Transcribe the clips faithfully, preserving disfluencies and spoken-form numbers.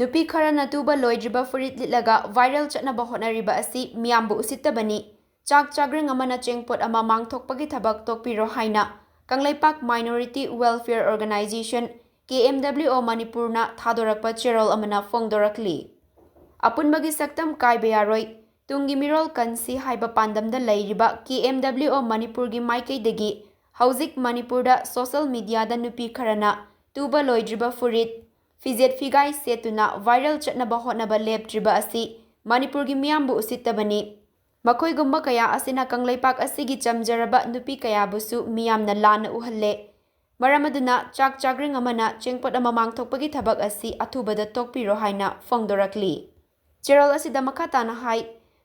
ꯅꯨꯄꯤ ꯈꯔꯅ ꯇꯨꯕ ꯂꯣꯏꯗ꯭ꯔꯤꯕ ꯐꯨꯔꯤꯠ ꯂꯤꯠꯂꯒ viral ꯆꯠꯅꯕ ꯍꯣꯠꯅꯔꯤꯕ ꯑꯁꯤ ꯃꯤꯌꯥꯝꯕꯨ ꯎꯁꯤꯠꯇꯕꯅꯤ꯫ ꯆꯥꯛ ꯆꯥꯒ꯭ꯔꯤꯡ ꯑꯃꯅ ꯆꯦꯡꯄꯣꯠ ꯑꯃ ꯃꯥꯡꯊꯣꯛꯄꯒꯤ ꯊꯕꯛ ꯇꯣꯛꯄꯤꯔꯣ ꯍꯥꯏꯅ Kangleipak Minority Welfare Organisation, K M W O ꯃꯅꯤꯄꯨꯔꯅ ꯊꯥꯗꯣꯔꯛꯄ ꯆꯦꯔꯣꯜ ꯑꯃꯅ ꯐꯣꯡꯗꯣꯔꯛꯂꯤ꯫ ꯑꯄꯨꯟꯕꯒꯤ ꯁꯛꯇꯝ ꯀꯥꯏꯕ ꯌꯥꯔꯣꯏ, ꯇꯨꯡꯒꯤ ꯃꯤꯔꯣꯜ ꯀꯟꯁꯤ ꯍꯥꯏꯕ ꯄꯥꯟꯗꯝꯗ ꯂꯩꯔꯤꯕ K M W O ꯃꯅꯤꯄꯨꯔꯒꯤ ꯃꯥꯏꯀꯩꯗꯒꯤ ꯍꯧꯖꯤꯛ ꯃꯅꯤꯄꯨꯔꯗ social mediaꯗ ꯅꯨꯄꯤ ꯈꯔꯅ ꯇꯨꯕ ꯂꯣꯏꯗ꯭ꯔꯤꯕ ꯐꯨꯔꯤꯠ, ꯐꯤꯖꯦꯠ ꯐꯤꯒꯥꯏ ꯁꯦꯠꯇꯨꯅ viral ꯆꯠꯅꯕ ꯍꯣꯠꯅꯕ ꯂꯦꯞꯇ꯭ꯔꯤꯕ ꯑꯁꯤ ꯃꯅꯤꯄꯨꯔꯒꯤ ꯃꯤꯌꯥꯝꯕꯨ ꯎꯁꯤꯠꯇꯕꯅꯤ꯫ ꯃꯈꯣꯏꯒꯨꯝꯕ ꯀꯌꯥ ꯑꯁꯤꯅ ꯀꯪꯂꯩꯄꯥꯛ ꯑꯁꯤꯒꯤ ꯆꯝꯖꯔꯕ ꯅꯨꯄꯤ ꯀꯌꯥꯕꯨꯁꯨ ꯃꯤꯌꯥꯝꯅ ꯂꯥꯟꯅ ꯎꯍꯜꯂꯦ꯫ ꯃꯔꯝ ꯑꯗꯨꯅ ꯆꯥꯛ ꯆꯥꯒ꯭ꯔꯤꯡ ꯑꯃꯅ ꯆꯦꯡꯄꯣꯠ ꯑꯃ ꯃꯥꯡꯊꯣꯛꯄꯒꯤ ꯊꯕꯛ ꯑꯁꯤ ꯑꯊꯨꯕꯗ ꯇꯣꯛꯄꯤꯔꯣ ꯍꯥꯏꯅ ꯐꯣꯡꯗꯣꯔꯛꯂꯤ꯫ ꯆꯦꯔꯣꯜ ꯑꯁꯤꯗ ꯃꯈꯥ ꯇꯥꯅ ꯍꯥꯏ,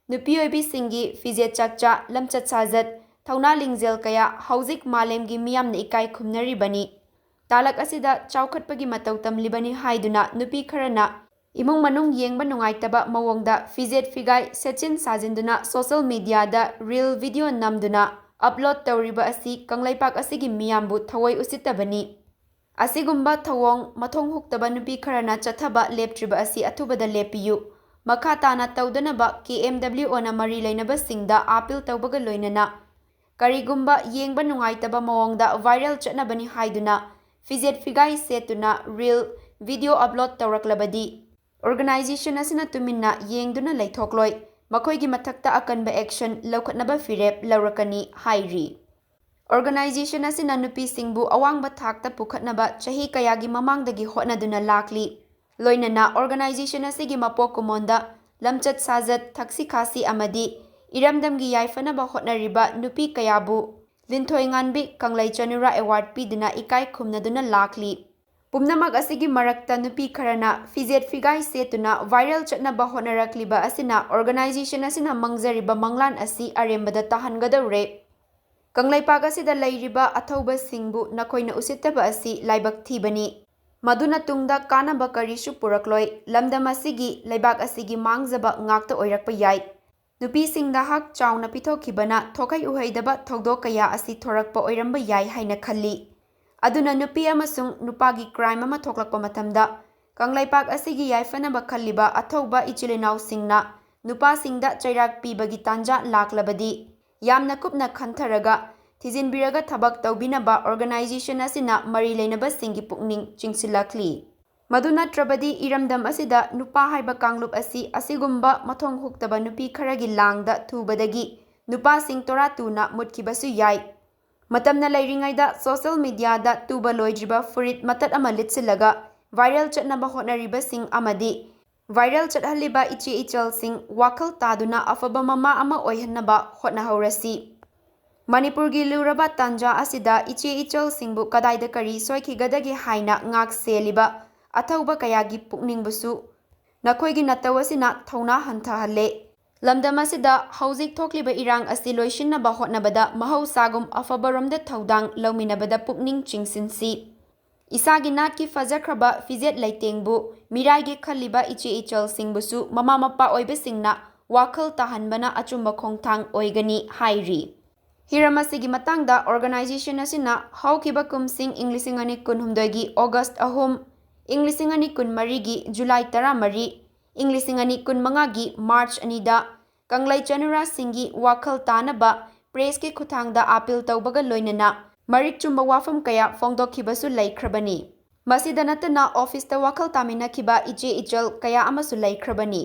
ꯅꯨꯄꯤ ꯑꯣꯏꯕꯤꯁꯤꯡꯒꯤ ꯐꯤꯖꯦꯠ ꯆꯥꯛꯆꯥ, ꯂꯝꯆꯠ ꯁꯥꯖꯠ, ꯊꯧꯅꯥ ꯂꯤꯡꯖꯦꯜ ꯀꯌꯥ ꯍꯧꯖꯤꯛ ꯃꯥꯂꯦꯝꯒꯤ ꯃꯤꯌꯥꯝꯅ ꯏꯀꯥꯏ ꯈꯨꯝꯅꯔꯤꯕꯅꯤ꯫ ꯇꯥꯂꯛ ꯑꯁꯤꯗ ꯆꯥꯎꯈꯠꯄꯒꯤ ꯃꯇꯧ ꯇꯝꯂꯤꯕꯅꯤ ꯍꯥꯏꯗꯨꯅ ꯅꯨꯄꯤ ꯈꯔꯅ ꯏꯃꯨꯡ ꯃꯅꯨꯡ ꯌꯦꯡꯕ ꯅꯨꯡꯉꯥꯏꯇꯕ ꯃꯑꯣꯡꯗ ꯐꯤꯖꯦꯠ ꯐꯤꯒꯥꯏ ꯁꯦꯠꯆꯤꯟ ꯁꯥꯖꯤꯟꯗꯨꯅ social mediaꯗ reel video ꯅꯝꯗꯨꯅ upload ꯇꯧꯔꯤꯕ ꯑꯁꯤ ꯀꯪꯂꯩꯄꯥꯛ ꯑꯁꯤꯒꯤ ꯃꯤꯌꯥꯝꯕꯨ ꯊꯑꯣꯏ ꯎꯁꯤꯠꯇꯕꯅꯤ꯫ ꯑꯁꯤꯒꯨꯝꯕ ꯊꯧꯑꯣꯡ ꯃꯊꯣꯡ ꯍꯨꯛꯇꯕ ꯅꯨꯄꯤ ꯈꯔꯅ ꯆꯠꯊꯕ ꯂꯦꯞꯇ꯭ꯔꯤꯕ ꯑꯁꯤ ꯑꯊꯨꯕꯗ ꯂꯦꯞꯄꯤꯌꯨ꯫ ꯃꯈꯥ ꯇꯥꯅ ꯇꯧꯗꯅꯕ K M W Oꯅ ꯃꯔꯤ ꯂꯩꯅꯕꯁꯤꯡꯗ appeal ꯇꯧꯕꯒ ꯂꯣꯏꯅꯅ ꯀꯔꯤꯒꯨꯝꯕ ꯌꯦꯡꯕ ꯅꯨꯡꯉꯥꯏꯇꯕ ꯃꯑꯣꯡꯗ viral ꯆꯠꯅꯕꯅꯤ ꯍꯥꯏꯗꯨꯅ ꯐꯤꯖꯦꯠ ꯐꯤꯒꯥꯏ ꯁꯦꯠꯇꯨꯅ reel video upload ꯇꯧꯔꯛꯂꯕꯗꯤ organisation ꯑꯁꯤꯅ ꯇꯨꯃꯤꯟꯅ ꯌꯦꯡꯗꯨꯅ ꯂꯩꯊꯣꯛꯂꯣꯏ, ꯃꯈꯣꯏꯒꯤ ꯃꯊꯛꯇ ꯑꯀꯟꯕ action ꯂꯧꯈꯠꯅꯕ ꯐꯤꯔꯦꯞ ꯂꯧꯔꯛꯀꯅꯤ ꯍꯥꯏꯔꯤ꯫ Organisation ꯑꯁꯤꯅ ꯅꯨꯄꯤꯁꯤꯡꯕꯨ ꯑꯋꯥꯡꯕ ꯊꯥꯛꯇ ꯄꯨꯈꯠꯅꯕ ꯆꯍꯤ ꯀꯌꯥꯒꯤ ꯃꯃꯥꯡꯗꯒꯤ ꯍꯣꯠꯅꯗꯨꯅ ꯂꯥꯛꯂꯤ꯫ ꯂꯣꯏꯅꯅ organisation ꯑꯁꯤꯒꯤ ꯃꯄꯣꯛ ꯀꯨꯝꯑꯣꯟꯗ ꯂꯝꯆꯠ ꯁꯥꯖꯠ, ꯊꯛꯁꯤ ꯈꯥꯁꯤ ꯑꯃꯗꯤ ꯏꯔꯝꯗꯝꯒꯤ ꯌꯥꯏꯐꯅꯕ ꯍꯣꯠꯅꯔꯤꯕ ꯅꯨꯄꯤ ꯀꯌꯥꯕꯨ ꯂꯤꯟꯊꯣꯏ ꯉꯥꯟꯕꯤ ꯀꯪꯂꯩ ꯆꯅꯨꯔꯥ award ꯄꯤꯗꯨꯅ ꯏꯀꯥꯏ ꯈꯨꯝꯅꯗꯨꯅ ꯂꯥꯛꯂꯤ꯫ ꯄꯨꯝꯅꯃꯛ ꯑꯁꯤꯒꯤ ꯃꯔꯛꯇ ꯅꯨꯄꯤ ꯈꯔꯅ ꯐꯤꯖꯦꯠ ꯐꯤꯒꯥꯏ ꯁꯦꯠꯇꯨꯅ viral ꯆꯠꯅꯕ ꯍꯣꯠꯅꯔꯛꯂꯤꯕ ꯑꯁꯤꯅ organisation ꯑꯁꯤꯅ ꯃꯪꯖꯔꯤꯕ ꯃꯪꯂꯥꯟ ꯑꯁꯤ ꯑꯔꯦꯝꯕꯗ ꯇꯥꯍꯟꯒꯗꯧꯔꯦ꯫ ꯀꯪꯂꯩꯄꯥꯛ ꯑꯁꯤꯗ ꯂꯩꯔꯤꯕ ꯑꯊꯧꯕꯁꯤꯡꯕꯨ ꯅꯈꯣꯏꯅ ꯎꯁꯤꯠꯇꯕ ꯑꯁꯤ ꯂꯥꯏꯕꯛ ꯊꯤꯕꯅꯤ꯫ ꯃꯗꯨꯅ ꯇꯨꯡꯗ ꯀꯥꯟꯅꯕ ꯀꯔꯤꯁꯨ ꯄꯨꯔꯛꯂꯣꯏ꯫ ꯂꯝꯗꯝ ꯑꯁꯤꯒꯤ, ꯂꯩꯕꯥꯛ ꯑꯁꯤꯒꯤ ꯃꯥꯡꯖꯕ ꯉꯥꯛꯇ ꯑꯣꯏꯔꯛꯄ ꯌꯥꯏ꯫ ꯅꯨꯄꯤꯁꯤꯡꯗ ꯍꯛ ꯆꯥꯎꯅ ꯄꯤꯊꯣꯛꯈꯤꯕꯅ ꯊꯣꯛꯍꯩ ꯎꯍꯩꯗꯕ ꯊꯧꯗꯣꯛ ꯀꯌꯥ ꯑꯁꯤ ꯊꯣꯔꯛꯄ ꯑꯣꯏꯔꯝꯕ ꯌꯥꯏ ꯍꯥꯏꯅ ꯈꯜꯂꯤ꯫ ꯑꯗꯨꯅ ꯅꯨꯄꯤ ꯑꯃꯁꯨꯡ ꯅꯨꯄꯥꯒꯤ crime ꯑꯃ ꯊꯣꯛꯂꯛꯄ ꯃꯇꯝꯗ ꯀꯪꯂꯩꯄꯥꯛ ꯑꯁꯤꯒꯤ ꯌꯥꯏꯐꯅꯕ ꯈꯜꯂꯤꯕ ꯑꯊꯧꯕ ꯏꯆꯤꯜ ꯏꯅꯥꯎꯁꯤꯡꯅ ꯅꯨꯄꯥꯁꯤꯡꯗ ꯆꯩꯔꯥꯛ ꯄꯤꯕꯒꯤ ꯇꯥꯟꯖꯥ ꯂꯥꯛꯂꯕꯗꯤ ꯌꯥꯝꯅ ꯀꯨꯞꯅ ꯈꯟꯊꯔꯒ ꯊꯤꯖꯤꯟꯕꯤꯔꯒ ꯊꯕꯛ ꯇꯧꯕꯤꯅꯕ organization ꯑꯁꯤꯅ ꯃꯔꯤ ꯂꯩꯅꯕꯁꯤꯡꯒꯤ ꯄꯨꯛꯅꯤꯡ ꯆꯤꯡꯁꯤꯜꯂꯛꯂꯤ꯫ ꯃꯗꯨ ꯅꯠꯇ꯭ꯔꯕꯗꯤ ꯏꯔꯝꯗꯝ ꯑꯁꯤꯗ ꯅꯨꯄꯥ ꯍꯥꯏꯕ ꯀꯥꯡꯂꯨꯞ ꯑꯁꯤ ꯑꯁꯤꯒꯨꯝꯕ ꯃꯊꯣꯡ ꯍꯨꯛꯇꯕ ꯅꯨꯄꯤ ꯈꯔꯒꯤ ꯂꯥꯡꯗ ꯊꯨꯕꯗꯒꯤ ꯅꯨꯄꯥꯁꯤꯡ ꯇꯣꯔꯥ ꯇꯨꯅ ꯃꯨꯠꯈꯤꯕꯁꯨ ꯌꯥꯏ꯫ ꯃꯇꯝꯅ ꯂꯩꯔꯤꯉꯩꯗ social mediaꯗ ꯇꯨꯕ ꯂꯣꯏꯗ꯭ꯔꯤꯕ ꯐꯨꯔꯤꯠ ꯃꯇꯠ ꯑꯃ ꯂꯤꯠꯁꯤꯜꯂꯒ viral ꯆꯠꯅꯕ ꯍꯣꯠꯅꯔꯤꯕꯁꯤꯡ ꯑꯃꯗꯤ viral ꯆꯠꯍꯜꯂꯤꯕ ꯏꯆꯦ ꯏꯆꯜꯁꯤꯡ ꯋꯥꯈꯜ ꯇꯥꯗꯨꯅ ꯑꯐꯕ ꯃꯃꯥ ꯑꯃ ꯑꯣꯏꯍꯟꯅꯕ ꯍꯣꯠꯅꯍꯧꯔꯁꯤ꯫ ꯃꯅꯤꯄꯨꯔꯒꯤ ꯂꯨꯔꯕ ꯇꯥꯟꯖꯥ ꯑꯁꯤꯗ ꯏꯆꯦ ꯏꯆꯜꯁꯤꯡꯕꯨ ꯀꯗꯥꯏꯗ ꯀꯔꯤ ꯁꯣꯏꯈꯤꯒꯗꯒꯦ ꯍꯥꯏꯅ ꯉꯥꯛ ꯁꯦꯜꯂꯤꯕ ꯑꯊꯧꯕ ꯀꯌꯥꯒꯤ ꯄꯨꯛꯅꯤꯡꯕꯨꯁꯨ ꯅꯈꯣꯏꯒꯤ ꯅꯇꯧ ꯑꯁꯤꯅ ꯊꯧꯅꯥ ꯍꯟꯊꯍꯜꯂꯦ꯫ ꯂꯝꯗꯝ ꯑꯁꯤꯗ ꯍꯧꯖꯤꯛ ꯊꯣꯛꯂꯤꯕ ꯏꯔꯥꯡ ꯑꯁꯤ ꯂꯣꯏꯁꯤꯟꯅꯕ ꯍꯣꯠꯅꯕꯗ ꯃꯍꯧꯁꯥꯒꯨꯝ ꯑꯐꯕꯔꯣꯝꯗ ꯊꯧꯗꯥꯡ ꯂꯧꯃꯤꯟꯅꯕꯗ ꯄꯨꯛꯅꯤꯡ ꯆꯤꯡꯁꯤꯟꯁꯤ꯫ ꯏꯁꯥꯒꯤ ꯅꯥꯠꯀꯤ ꯐꯖꯈ꯭ꯔꯕ ꯐꯤꯖꯦꯠ ꯂꯩꯇꯦꯡꯕꯨ ꯃꯤꯔꯥꯏꯒꯦ ꯈꯜꯂꯤꯕ ꯏꯆꯦ ꯏꯆꯜꯁꯤꯡꯕꯨꯁꯨ ꯃꯃꯥ ꯃꯄꯥ ꯑꯣꯏꯕꯁꯤꯡꯅ ꯋꯥꯈꯜ ꯇꯥꯍꯟꯕꯅ ꯑꯆꯨꯝꯕ ꯈꯣꯡꯊꯥꯡ ꯑꯣꯏꯒꯅꯤ ꯍꯥꯏꯔꯤ꯫ ꯍꯤꯔꯝ ꯑꯁꯤꯒꯤ ꯃꯇꯥꯡꯗ organization ꯑꯁꯤꯅ ꯍꯧꯈꯤꯕ ꯀꯨꯝꯁꯤꯡ ꯏꯪ ꯂꯤꯁꯤꯡ ꯑꯅꯤ ꯀꯨꯟꯍꯨꯝꯗꯣꯏꯒꯤ August ꯑꯍꯨꯝ, ꯏꯪ ꯂꯤꯁꯤꯡ ꯑꯅꯤ ꯀꯨꯟꯃꯔꯤꯒꯤ July ꯇꯔꯥꯃꯔꯤ, ꯏꯪ ꯂꯤꯁꯤꯡ ꯑꯅꯤ ꯀꯨꯟꯃꯉꯥꯒꯤ March ꯑꯅꯤꯗ ꯀꯪꯂꯩ ꯆꯅꯨꯔꯥꯁꯤꯡꯒꯤ ꯋꯥꯈꯜ ꯇꯥꯅꯕ pressꯀꯤ ꯈꯨꯠꯊꯥꯡꯗ appeal ꯇꯧꯕꯒ ꯂꯣꯏꯅꯅ ꯃꯔꯤꯛ ꯆꯨꯝꯕ ꯋꯥꯐꯝ ꯀꯌꯥ ꯐꯣꯡꯗꯣꯛꯈꯤꯕꯁꯨ ꯂꯩꯈ꯭ꯔꯕꯅꯤ꯫ ꯃꯁꯤꯗ ꯅꯠꯇꯅ officeꯇ ꯋꯥꯈꯜ ꯇꯥꯃꯤꯟꯅꯈꯤꯕ ꯏꯆꯦ ꯏꯆꯜ ꯀꯌꯥ ꯑꯃꯁꯨ ꯂꯩꯈ꯭ꯔꯕꯅꯤ꯫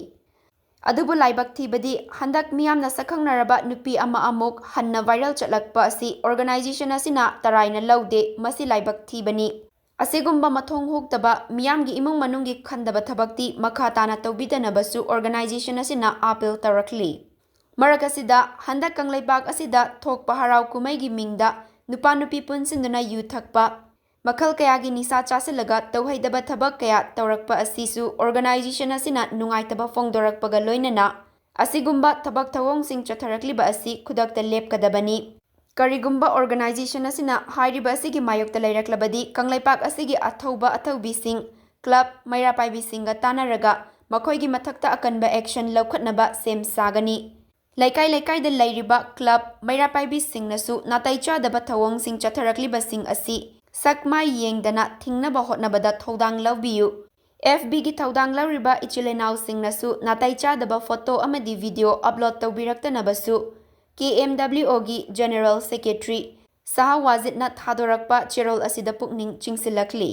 ꯑꯗꯨꯕꯨ ꯂꯥꯏꯕꯛ ꯊꯤꯕꯗꯤ ꯍꯟꯗꯛ ꯃꯤꯌꯥꯝꯅ ꯁꯛꯈꯪꯅꯔꯕ ꯅꯨꯄꯤ ꯑꯃ ꯑꯃꯨꯛ ꯍꯟꯅ viral ꯆꯠꯂꯛꯄ ꯑꯁꯤ organization ꯑꯁꯤꯅ ꯇꯔꯥꯏꯅ ꯂꯧꯗꯦ꯫ ꯃꯁꯤ ꯂꯥꯏꯕꯛ ꯊꯤꯕꯅꯤ꯫ ꯑꯁꯤꯒꯨꯝꯕ ꯃꯊꯣꯡ ꯍꯨꯛꯇꯕ, ꯃꯤꯌꯥꯝꯒꯤ ꯏꯃꯨꯡ ꯃꯅꯨꯡꯒꯤ ꯈꯟꯗꯕ ꯊꯕꯛꯇꯤ ꯃꯈꯥ ꯇꯥꯅ ꯇꯧꯕꯤꯗꯅꯕꯁꯨ organization ꯑꯁꯤꯅ appeal ꯇꯧꯔꯛꯂꯤ꯫ ꯃꯔꯛ ꯑꯁꯤꯗ, ꯍꯟꯗꯛ ꯀꯪꯂꯩꯄꯥꯛ ꯑꯁꯤꯗ ꯊꯣꯛꯄ ꯍꯔꯥꯎ ꯀꯨꯝꯍꯩꯒꯤ ꯃꯤꯡꯗ ꯅꯨꯄꯥ ꯅꯨꯄꯤ ꯄꯨꯟꯁꯤꯟꯗꯨꯅ ꯌꯨ ꯊꯛꯄ, ꯃꯈꯜ ꯀꯌꯥꯒꯤ ꯅꯤꯁꯥ ꯆꯥꯁꯤꯜꯂꯒ ꯇꯧꯍꯩꯗꯕ ꯊꯕꯛ ꯀꯌꯥ ꯇꯧꯔꯛꯄ ꯑꯁꯤꯁꯨ organization ꯑꯁꯤꯅ ꯅꯨꯡꯉꯥꯏꯇꯕ ꯐꯣꯡꯗꯣꯔꯛꯄꯒ ꯂꯣꯏꯅꯅ ꯑꯁꯤꯒꯨꯝꯕ ꯊꯕꯛ ꯊꯧꯑꯣꯡꯁꯤꯡ ꯆꯠꯊꯔꯛꯂꯤꯕ ꯑꯁꯤ ꯈꯨꯗꯛꯇ ꯂꯦꯞꯀꯗꯕꯅꯤ꯫ ꯀꯔꯤꯒꯨꯝꯕ organization ꯑꯁꯤꯅ ꯍꯥꯏꯔꯤꯕ ꯑꯁꯤꯒꯤ ꯃꯥꯌꯣꯛꯇ ꯂꯩꯔꯛꯂꯕꯗꯤ ꯀꯪꯂꯩꯄꯥꯛ ꯑꯁꯤꯒꯤ ꯑꯊꯧꯕ ꯑꯊꯧꯕꯤꯁꯤꯡ, club, ꯃꯩꯔꯥ ꯄꯥꯏꯕꯤꯁꯤꯡꯒ ꯇꯥꯟꯅꯔꯒ ꯃꯈꯣꯏꯒꯤ ꯃꯊꯛꯇ ꯑꯀꯟꯕ action ꯂꯧꯈꯠꯅꯕ ꯁꯦꯝ ꯁꯥꯒꯅꯤ꯫ ꯂꯩꯀꯥꯏ ꯂꯩꯀꯥꯏꯗ ꯂꯩꯔꯤꯕ club, ꯃꯩꯔꯥ ꯄꯥꯏꯕꯤꯁꯤꯡꯅꯁꯨ ꯅꯥꯇꯩ ꯆꯥꯗꯕ ꯊꯧꯑꯣꯡꯁꯤꯡ ꯆꯠꯊꯔꯛꯂꯤꯕꯁꯤꯡ ꯑꯁꯤ ꯁꯛ ꯃꯥꯏ ꯌꯦꯡꯗꯅ ꯊꯤꯡꯅꯕ ꯍꯣꯠꯅꯕꯗ ꯊꯧꯗꯥꯡ ꯂꯧꯕꯤꯌꯨ꯫ ꯑꯦꯐ ꯕꯤꯒꯤ ꯊꯧꯗꯥꯡ ꯂꯧꯔꯤꯕ ꯏꯆꯤꯜ ꯏꯅꯥꯎꯁꯤꯡꯅꯁꯨ ꯅꯥꯇꯩ ꯆꯥꯗꯕ ꯐꯣꯇꯣ ꯑꯃꯗꯤ ꯚꯤꯗꯤꯑꯣ ꯑꯞꯂꯣꯗ ꯇꯧꯕꯤꯔꯛꯇꯅꯕꯁꯨ ꯀꯦ ꯑꯦꯝ ꯗꯕ꯭ꯂꯤꯎ ꯑꯣꯒꯤ ꯖꯦꯅꯦꯔꯦꯜ ꯁꯦꯀ꯭ꯔꯦꯇꯔꯤ ꯁꯍꯥ ꯋꯥꯖꯤꯗꯅ ꯊꯥꯗꯣꯔꯛꯄ ꯆꯦꯔꯣꯜ ꯑꯁꯤꯗ ꯄꯨꯛꯅꯤꯡ ꯆꯤꯡꯁꯤꯜꯂꯛꯂꯤ꯫